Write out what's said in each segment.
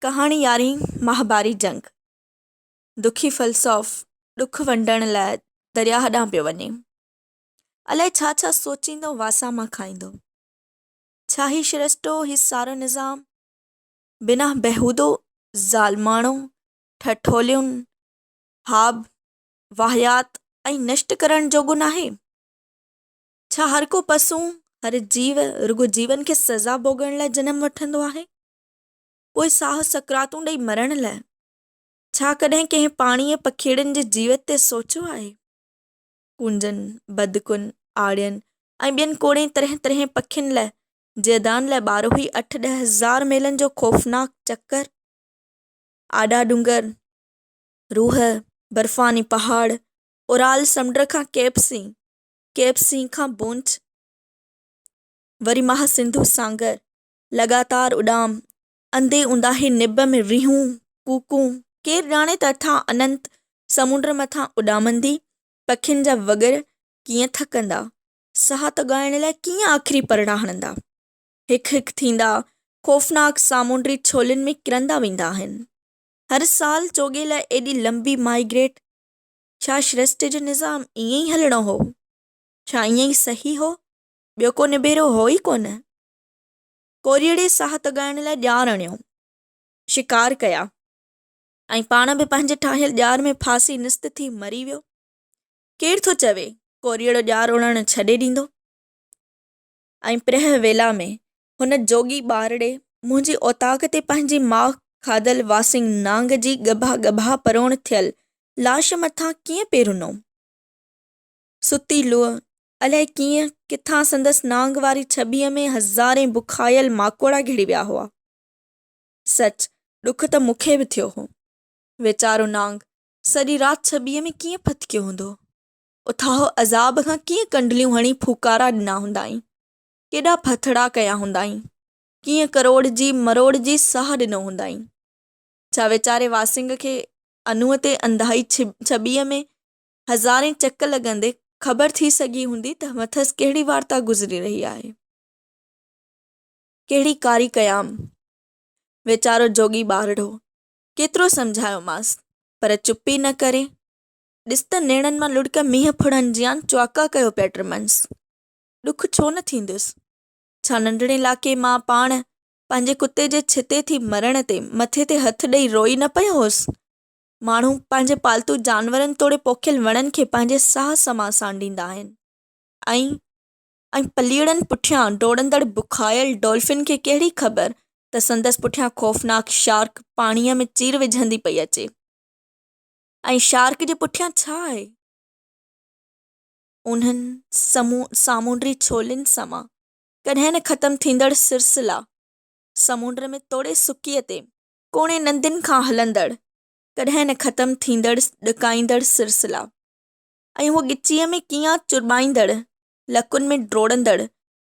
ڪهاڻي يارهين مهاڀاري جنگ، دکي فلسوف ڏک ونڊڻ لاء درياهه ڏانهن پيو وڃي. الائي ڇا ڇا سوچيندو واساما کائيندو. ڇا هي شرسٽو، هي سارو نظام بنا بيهودو، ظالماڻو، ٺٺولين، هاب، واهيات ۽ نشٽ ڪرڻ جوڳو ناهي؟ ڇا هر ڪو پسون، هر جيو رڳو جيون کي سزا ڀوڳڻ لاء جنم وٺندو آهي؟ پوء ساهه سڪراتون ڏئي مرڻ لئه. ڇا ڪڏهن ڪنهن پاڻيء پکيڙن جي جيوت تي سوچيو آهي؟ ڪونجن، بدڪن، آڙين ۽ ٻين ڪوڙين طرحين طرحين پکين لئه جيئدان لئه ٻاروهي اٺ ڏهه هزار ميلن جو خوفناڪ چڪر، آڏا ڏونگر، روح، برفاني پهاڙ، اورال سمنڊ کان ڪيپ سين، ڪيپ سين کان بونچ، وري مها سنڌو سانگر، لڳاتار اڏام، انڌي اونداهي نڀ ۾ ريهون، ڪوڪون، ڪير ڄاڻي ته اٿاهه اننت سمنڊ مٿان اڏامندي پکين جا وڳر ڪيئن ٿڪندا، ساهه تڳائڻ لاء ڪيئن آخري پرڙا هڻندا، هڪ هڪ ٿيندا خوفناڪ سامونڊي ڇولين ۾ ڪرندا ويندا آهن. هر سال چوڳي لاء ايڏي لنبي مائيگريٽ، ڇا شرشٽي جو نظام ائين ئي هلڻو هو؟ ڇا ائين ئي صحيح هو؟ ٻيو ڪو نبيرو هو ئي ڪونه. ڪوريئڙي ساهه تڳائڻ لاء ڄار اڻيو، شڪار ڪيا ۽ پاڻ به پنهنجي ٺاهيل ڄار ۾ ڦاسي نست ٿي مري ويو. ڪير ٿو چوي ڪوريئڙو ڄار اڻڻ ڇڏي ڏيندو؟ ۽ پرهه ويلا ۾ هن جوڳي ٻارڙي منهنجي اوطاق تي پنهنجي ماء کاڌل واسينگ نانگ جي ڳڀا ڳڀا پروڻ ٿيل لاش مٿان ڪيئن پئي رنو؟ ستي لوء الائي ڪيئن ڪٿان سندس نانگ واري ڇٻيء ۾ هزارين بکايل ماڪوڙا گهڙي ويا هئا. سچ، ڏک ته مون کي به ٿيو هو. ويچارو نانگ سڄي رات ڇٻيء ۾ ڪيئن ڦٿڪيو هوندو. اٿاهه عذاب کان ڪيئن ڪنڊليون هڻي ڦوڪارا ڏنا هوندائين. ڪيڏا ڦٿڙا ڪيا هوندائين. ڪيئن ڪروڙجي مروڙجي ساهه ڏنو هوندائين. ڇا ويچاري واسينگ کي انوء تي انڌائي ڇٻيء ۾ هزارين چڪ لڳندي خبر ٿي سگهي هوندي ته مٿس ڪهڙي وارتا گذري رهي آهي. ڪهڙي ڪاري قيام. ويچارو جوڳي ٻارڙو. ڪيترو سمجهايومانس، پر چپ ئي نه ڪري. ڏس ته نيڻن مان لڙڪ مينهن ڦڙن جيان چؤڪا ڪيو پيا ٽمنس. ڏک ڇو نه ٿيندس؟ ڇا ننڍڙي لاکي مان پاڻ پنهنجي ڪتي جي ڇتي ٿي مرڻ تي مٿي تي هٿ ڏئي روئي نه پيو هوس؟ ماڻهو پنهنجي پالتو جانورن توڙي پوکيل وڻن کي پنهنجي ساهه سمان سانڍيندا آهن ۽ ۽ پليئڙن پٺيان ڊوڙندڙ بکايل ڊولفن کي ڪهڙي خبر ته سندس پٺيان خوفناڪ شارڪ پاڻيء ۾ چير وجهندي پئي اچي ۽ شارڪ جي پٺيان ڇا آهي؟ انهن سامونڊي ڇولين سمان ڪڏهن نه ختم ٿيندڙ سلسلا سمونڊ ۾ توڙي سڪيء تي ڪوڻي ندين کان هلندڙ، ڪڏهن نه ختم ٿيندڙ ڏڪائيندڙ سلسلا ۽ اهو ڳچيء ۾ ڪيئان چرٻائيندڙ، لڪن ۾ ڊوڙندڙ،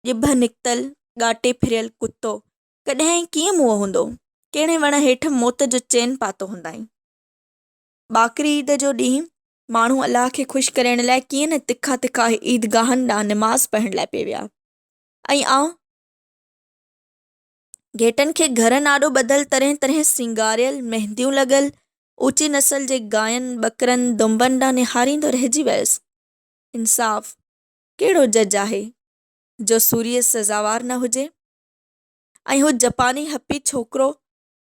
ڄڀ نڪتل، ڳاٽي ڦريل ڪتو ڪڏهن ۽ ڪيئن موئو هوندو؟ ڪهڙي وڻ هيٺ موت جو چين پاتو هوندائين؟ ٻاڪري عيد جو ڏينهن ماڻهو الله کي خوش ڪرڻ لاء ڪيئن نه تکا تکا عيدگاهن ڏانهن نماز پڙهڻ لاء پئي ويا ۽ آئون گهيٽن کي گهرن آڏو ٻڌل طرحين طرحين سينگاريل، مهنديون لڳل، اوچي نسل جي گاين، ٻڪرن، دنبن ڏانهن نهاريندو رهجي ويس. انصاف! ڪهڙو جج آهي، جو سوريء سزاوار نه هجي؟ ۽ هو جپاني هپي ڇوڪرو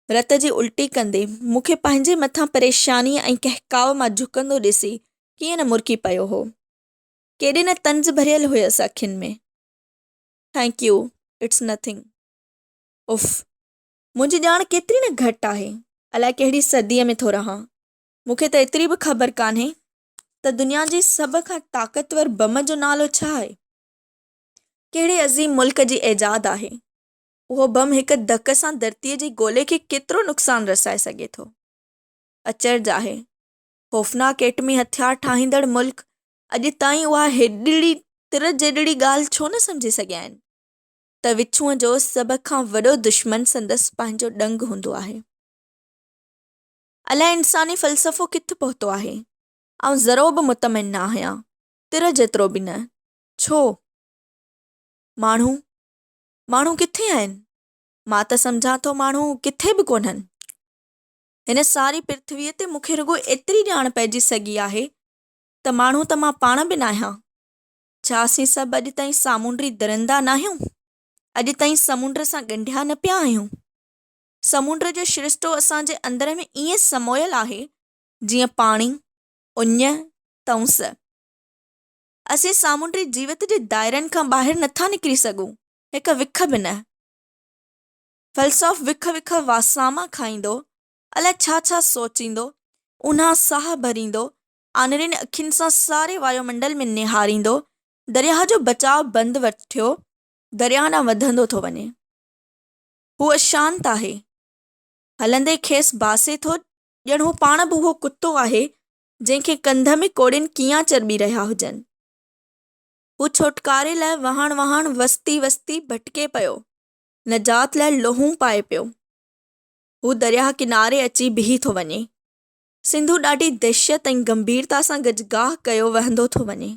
رت جي الٽي ڪندي، مون کي پنهنجي مٿان پريشانيء ۽ ڪهڪاء مان جهڪندو ڏسي ڪيئن نه مرڪي پيو هو. ڪيڏي نه طنز ڀريل هيس اکين ۾. Thank you, it's nothing. اف! منهنجي ڄاڻ ڪيتري نه گهٽ آهي. الائي ڪهڙي صديء ۾ ٿو رهان. مون کي ته ايتري به خبر ڪانهي ته دنيا جي سڀ کان طاقتور بم جو نالو ڇا آهي؟ ڪهڙي عظيم ملڪ جي ايجاد آهي؟ اهو بم هڪ ڌڪ سان ڌرتيء جي گولي کي ڪيترو نقصان رسائي سگهي ٿو؟ اچرج آهي. خوفناڪ ايٽمي هٿيار ٺاهيندڙ ملڪ اڄ تائين اها هيڏڙي تر جيڏڙي ڳالهه ڇو نه سمجهي سگهيا آهن ته وڇونء جو سڀ کان وڏو دشمن سندس پنهنجو ڏنگ هوندو آهي. الائي انساني فلسفو ڪٿ پهتو آهي. آئون ذرو به مطمئن نه آهيان، تر جيترو به نه. ڇو؟ ماڻهو، ماڻهو ڪٿي آهن؟ مان ته سمجهان ٿو ماڻهو ڪٿي به ڪونهن. هن ساري پرٿويء تي مون کي رڳو ايتري ڄاڻ پئجي سگهي آهي ته ماڻهو ته مان پاڻ به ناهيان. ڇا اسين سڀ اڄ تائين سامونڊي درندا ناهيون؟ اڄ تائين سمنڊ سان ڳنڍيا نه پيا آهيون؟ سمنڊ جو شرشتو اسان جي اندر ۾ ائين سمويل آهي، جيئن پاڻي، اڃ، تئونس. اسين سامونڊي جيوت جي دائرن کان ٻاهر نٿا نڪري سگهون، هڪ وک به نه. فلسوف وک وک واساما کائيندو، الائي ڇا ڇا سوچيندو، اونها ساهه ڀريندو، آنرين اکين سان ساري وايومنڊل ۾ نهاريندو، درياهه جو بچاء بند وٺيو درياهه ڏانهن وڌندو ٿو وڃي. هو اشانت آهي. هلندي کيس ڀاسي ٿو ڄڻ هو پاڻ به اهو ڪتو آهي، جنهن کي ڪنڌ ۾ ڪوڙين ڪيئان چرٻي رهيا هجن. هو ڇوٽڪاري لاء وهاڻ وهاڻ، وستي وستي ڀٽڪي پيو. نجات لاء لوهون پائي پيو. هو درياهه ڪناري اچي بيهي ٿو وڃي. سنڌو ڏاڍي دهشت ۽ گنڀيرتا سان گجگاهه ڪيو وهندو ٿو وڃي.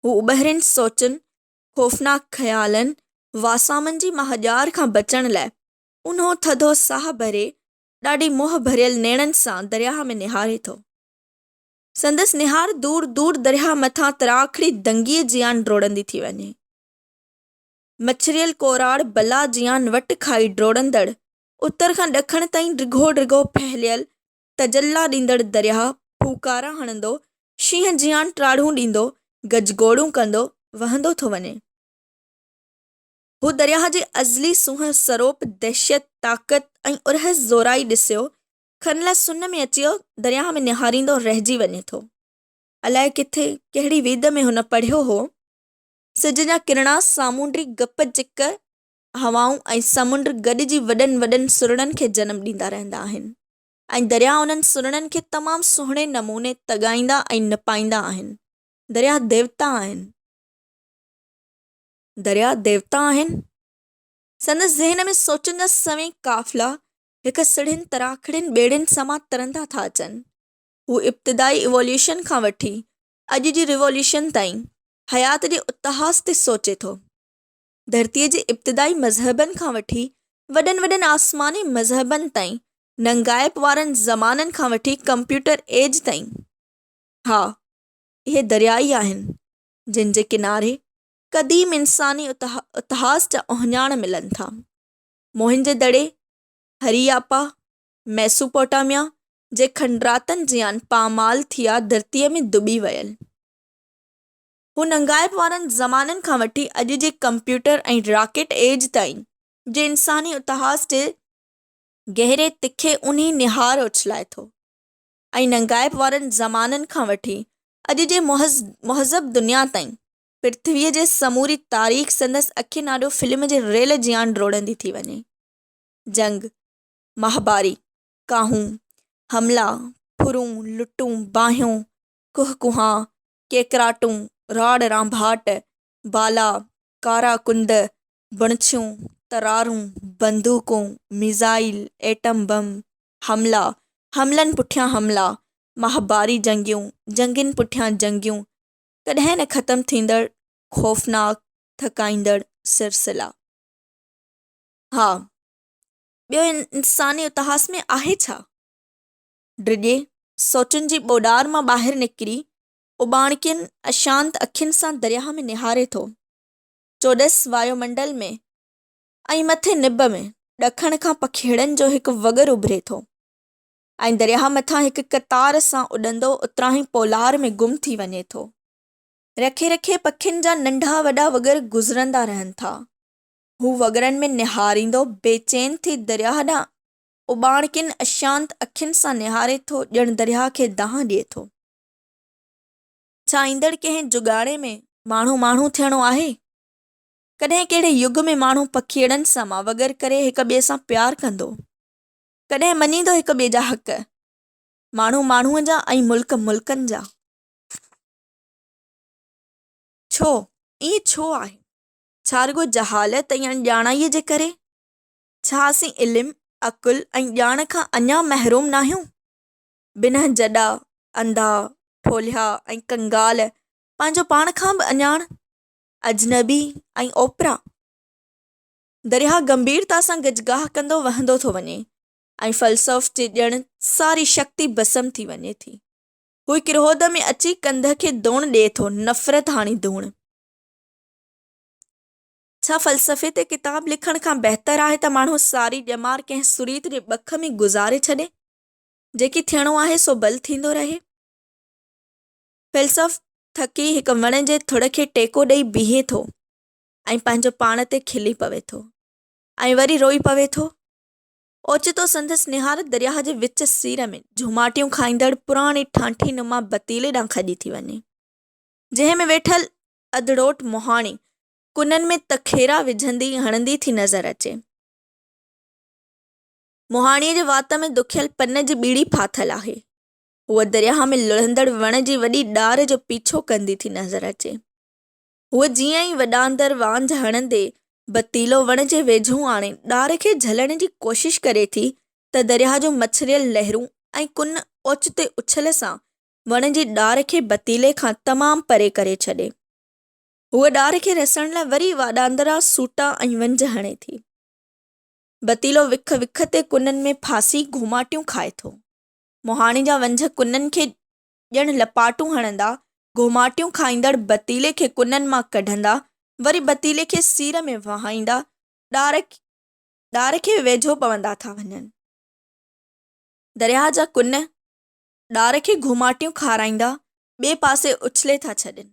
هو اٻهرين سوچن، خوفناڪ خيالن، واسامن جي مهاڄار کان بچڻ لاء اونهو ٿڌو ساهه ڀري ڏاڍي موهه ڀريل نيڻن سان درياهه ۾ نهاري ٿو. سندس نهار دور دور درياهه مٿان تراکڙي دنگيء جيان ڊوڙندي ٿي وڃي. مڇريل ڪوراڙ بلا جيان وٽ کائي ڊوڙندڙ، اتر کان ڏکڻ تائين ڊگهو ڊگهو ڦهليل تجلا ڏيندڙ درياهه ڦوڪارا هڻندو، شينهن جيان ٽاڙهون ڏيندو، گجگوڙون ڪندو، وهندو ٿو وڃي. هو درياهه جي ازلي سونهن، سروپ، دهشت، طاقت ۽ ارهه زورائي ڏسيو، کن لاء سن ۾ اچيو درياهه ۾ نهاريندو رهجي وڃي ٿو. الائي ڪٿي، ڪهڙي ويد ۾ هن پڙهيو هو سج جا ڪرڻا، سامونڊي گپ چڪ، هوائون ۽ سمنڊ گڏجي وڏن وڏن سرڙن کي جنم ڏيندا رهندا آهن ۽ درياء انهن سرڙن کي تمام سهڻي نموني تڳائيندا ۽ نپائيندا آهن. درياء ديوتا آهن. درياء ديوتا آهن. سندس ذهن ۾ سوچن جا سوين قافلا هڪ سڙهين تراکڙين ٻيڙين سمان ترندا ٿا اچن. هو ابتدائي ايووليوشن کان وٺي اڄ جي ريووليوشن تائين حيات جي اتهاس تي سوچي ٿو. ڌرتيء جي ابتدائي مذهبن کان وٺي وڏن وڏن آسماني مذهبن تائين، ننگائپ وارن زمانن کان وٺي ڪمپيوٽر ايج تائين. ها، اهي درياء ئي آهن، جن جي ڪناري قديم انساني اتهاس جا اهڃاڻ ملن ٿا. موهن جي دڙي، هرياپا، ميسوپوٽاميا جي کنڊراتن جيان پامال ٿيا ڌرتيء ۾ دٻي ويل. هو ننگائپ وارن زمانن کان وٺي اڄ جي ڪمپيوٽر ۽ راڪيٽ ايج تائين جي انساني اتهاس جي گهري تکي اونهي نهار اڇلائي ٿو ۽ ننگائپ وارن زمانن کان وٺي اڄ جي مهذب دنيا تائين پرٿويء جي سموري تاريخ سندس اکين آڏو فلم جي ريل جيان ڊوڙندي ٿي وڃي. جنگ، مهاڀاري، ڪاهون، حملا، ڦرون، لٽون، باهيون، ڪوهه ڪوهان، ڪيڪراٽون، راڙ رانڀاٽ، بالا، ڪارا ڪنڊ، بڻڇيون، ترارون، بندوقون، ميزائل، ايٽم بم، حملا، حملن پٺيان حملا، مهاڀاري جنگيون، جنگين پٺيان جنگيون، ڪڏهن نه ختم ٿيندڙ خوفناڪ، ٿڪائيندڙ سلسلا. ها، ٻيو انساني اتهاس ۾ آهي ڇا؟ ڊڄي، سوچن جي ٻوڏار مان ٻاهر نڪري، اٻاڻڪين اشانت اکين سان درياهه ۾ نهاري ٿو. چوڏس وايومنڊل ۾ ۽ مٿي نب ۾ ڏکڻ کان پکيئڙن جو هڪ وڳر اڀري ٿو ۽ درياهه مٿان هڪ قطار سان اڏندو اتراهين پولار ۾ گم ٿي وڃي ٿو. رکي رکي پکين جا ننڍا وڏا وڳر گذرندا رهن ٿا. هو وڳرن ۾ نهاريندو بيچين ٿي درياهه ڏانهن اٻاڻڪين اشانت اکين سان نهاري ٿو ڄڻ درياهه کي دانهن ڏئي ٿو. ڇا ايندڙ ڪنهن جڳاڙي ۾ ماڻهو ماڻهو ٿيڻو آهي؟ ڪڏهن ڪهڙي يگ ۾ ماڻهو پکيئڙن سمان وڳر ڪري هڪ ٻئي سان پيار ڪندو؟ ڪڏهن مڃيندو هڪ ٻئي جا حق؟ ماڻهو ماڻهوء جا ۽ ملڪ ملڪن جا. ڇو؟ ائين ڇو آهي؟ ڇا رڳو جهالت ۽ اڻڄاڻائيء جي ڪري؟ ڇا اسين علم، عقل ۽ ڄاڻ کان اڃا محروم ناهيون؟ بنهه جڏا، انڌا، ٺولهيا ۽ ڪنگال پنهنجو پاڻ کان به اڃاڻ، اجنبي ۽ اوپرا. درياهه گنڀيرتا سان گجگاهه ڪندو وهندو ٿو وڃي. ۽ فلسوف جي ڄڻ ساري شڪتي ڀسم ٿي وڃي ٿي. هو ڪروڌ ۾ اچي ڪنڌ کي ڌوڻ ڏئي ٿو، نفرت هاڻي ڌوڻ. ڇا فلسفي تي ڪتاب لکڻ کان بهتر آهي ته ماڻهو ساري ڄمار ڪنهن سريت جي ٻک ۾ گذاري ڇڏي؟ جيڪي ٿيڻو آهي سو ڀل ٿيندو رهي. فيلسوف ٿڪي هڪ وڻ جي ٿڙ کي ٽيڪو ڏئي بيهي ٿو ۽ پنهنجو پاڻ تي کلي پوي ٿو ۽ وري روئي پوي ٿو. اوچتو سندس نهار درياهه جي وچ سير ۾ جهوماٽيون کائيندڙ پراڻي ٺانٺي نما بتيلي ڏانهن کڄي ٿي وڃي، جنهن ۾ ويٺل اڌڙوٽ مهاڻي ڪنن ۾ تکيرا وجهندي هڻندي ٿي نظر اچي. مهاڻيء جي وات ۾ دکيل پن جي ٻيڙي ڦاٿل آهي. هوء درياهه ۾ لڙهندڙ وڻ جي وڏي ڏار جو پيڇو ڪندي ٿي نظر اچي. هوء جيئن ئي وڏاندر وانجهه هڻندي بتيلو وڻ جي ويجهو آڻي ڏار کي جهلڻ جي ڪوشش ڪري ٿي ته درياهه جون مڇريل لهرون ۽ ڪن اوچتي اڇل سان وڻ جي ڏار کي بتيلي کان تمام پري ڪري ڇڏي. هوء ڏار کي رسڻ لاء وري واڏاندرا سوٽا ۽ ونجهه هڻي ٿي. بتيلو وک وک تي ڪنن ۾ ڦاسي گهوماٽيون کائي ٿو. مهاڻي جا ونجهه ڪنن کي ڄڻ لپاٽون هڻندا، گهوماٽيون کائيندڙ بتيلي کي ڪنن مان ڪڍندا، وري بتيلي کي سير ۾ وهائيندا، ڏار ڏار کي ويجهو پوندا ٿا وڃن. درياهه جا ڪن ڏار کي گهوماٽيون کارائيندا، ٻئي پاسي اڇلي ٿا ڇڏين.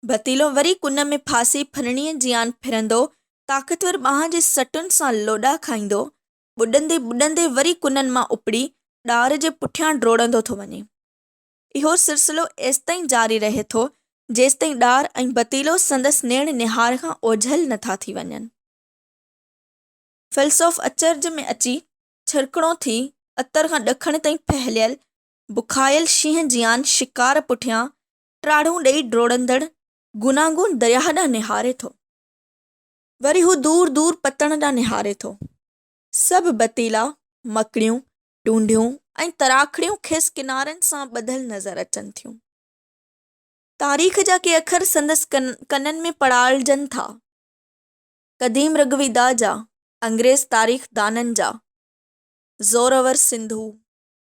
بتيلو وري ڪن ۾ ڦاسي ڦرڻيء جيان ڦرندو، طاقتور ٻانهن جي سٽن سان لوڏا کائيندو، ٻڏندي ٻڏندي وري ڪنن مان اپڙي ڏار جي پٺيان ڊوڙندو ٿو وڃي. اهو سلسلو ايستائين جاري رهي ٿو، جيستائين ڏار ۽ بتيلو سندس نيڻ نهار کان اوجهل نه ٿا ٿي وڃن. فيلسوف اچرج ۾ اچي ڇرڪڻو ٿي اتر کان ڏکڻ تائين ڦهليل بکايل شينهن جيان شڪار پٺيان ٽاڙهون ڏئي ڊوڙندڙ گوناگون درياهه ڏانهن نهاري ٿو. وري هو دور دور پتڻ ڏانهن نهاري ٿو. سڀ بتيلا، مڪڙيون، ڊونڍيون ۽ تراکڙيون کيس ڪنارن سان ٻڌل نظر اچن ٿيون. تاريخ جا ڪي اکر سندس ڪنن ۾ پڙاڙجن ٿا. قديم رگويدا جا، انگريز تاريخدانن جا، زورآور سنڌو،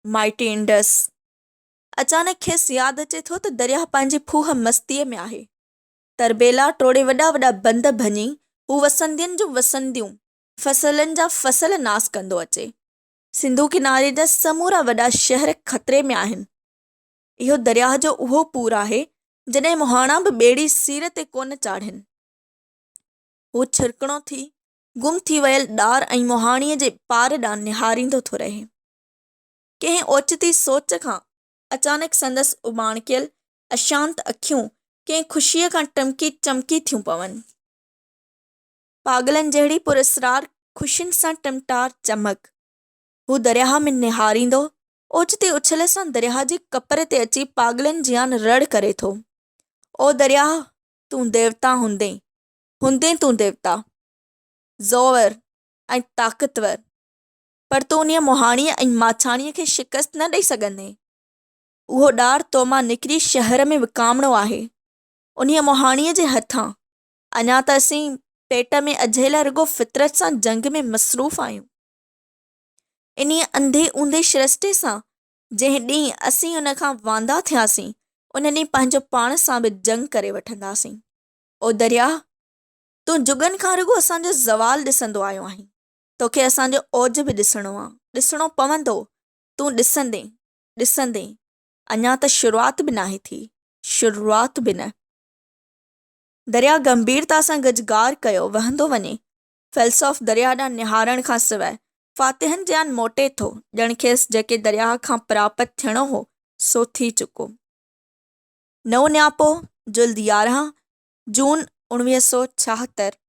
مائٽي انڊس. اچانڪ کيس ياد اچي ٿو ته درياهه پنهنجي ڦوهه مستيء ۾ آهي. تربيلا ٽوڙي وڏا وڏا بند ڀڃي هو وسندين جون وسنديون، فصلن جا فصل ناس ڪندو اچي. سنڌو ڪناري جا سمورا وڏا شهر خطري ۾ آهن. اهو درياهه جو اهو پور آهي، جڏهن مهاڻا به ٻيڙي سير تي ڪونه چاڙهين. هو ڇرڪڻو ٿي، گم ٿي ويل ڏار ۽ مهاڻيء جي پار ڏانهن نهاريندو ٿو رهي. ڪنهن اوچتي سوچ کان اچانڪ سندس اٻاڻڪيل اشانت اکيون ڪنهن خوشيء کان ٽمڪي چمڪي ٿيون پون. پاڳلن جهڙي پراسرار خوشين سان ٽمٽار چمڪ. هو درياهه ۾ نهاريندو، اوچتي اڇل سان درياهه جي ڪپر تي اچي پاڳلن جيان رڙ ڪري ٿو. او درياهه! تون ديوتا هوندين، هوندين تون ديوتا. زوور ۽ طاقتور. پر تون انهيء مهاڻيء ۽ ماڇاڻيء کي شڪست نه ڏئي سگهندين. اهو ڏار تو مان نڪري شهر ۾ وڪامڻو آهي. انهيء مهاڻيء جي هٿان. اڃا ته اسين پيٽ ۾ اجهي لاء رڳو فطرت سان جنگ ۾ مصروف آهيون. انهيء انڌي اونڌي شرشتي سان، جنهن ڏينهن اسين ان کان واندا ٿياسين، ان ڏينهن پنهنجو پاڻ سان به جنگ ڪري وٺنداسين. او درياهه! تون جڳن کان رڳو اسان جو زوال ڏسندو آيو آهين. توکي اسان جو اوج به ڏسڻو آ، ڏسڻو پوندو، تون ڏسندين، ڏسندين، اڃا ته شروعات به ناهي ٿي، شروعات به نه. درياء گنڀيرتا سان گجگار ڪيو وهندو وڃي. فيلسوف درياء ڏانهن نهارڻ کان سواء فاتحن جيان موٽي ٿو، ڄڻ کيس جيڪي درياهه کان پراپت ٿيڻو هو، سو ٿي چڪو. نئون نياپو، جلد 11، جون 1976.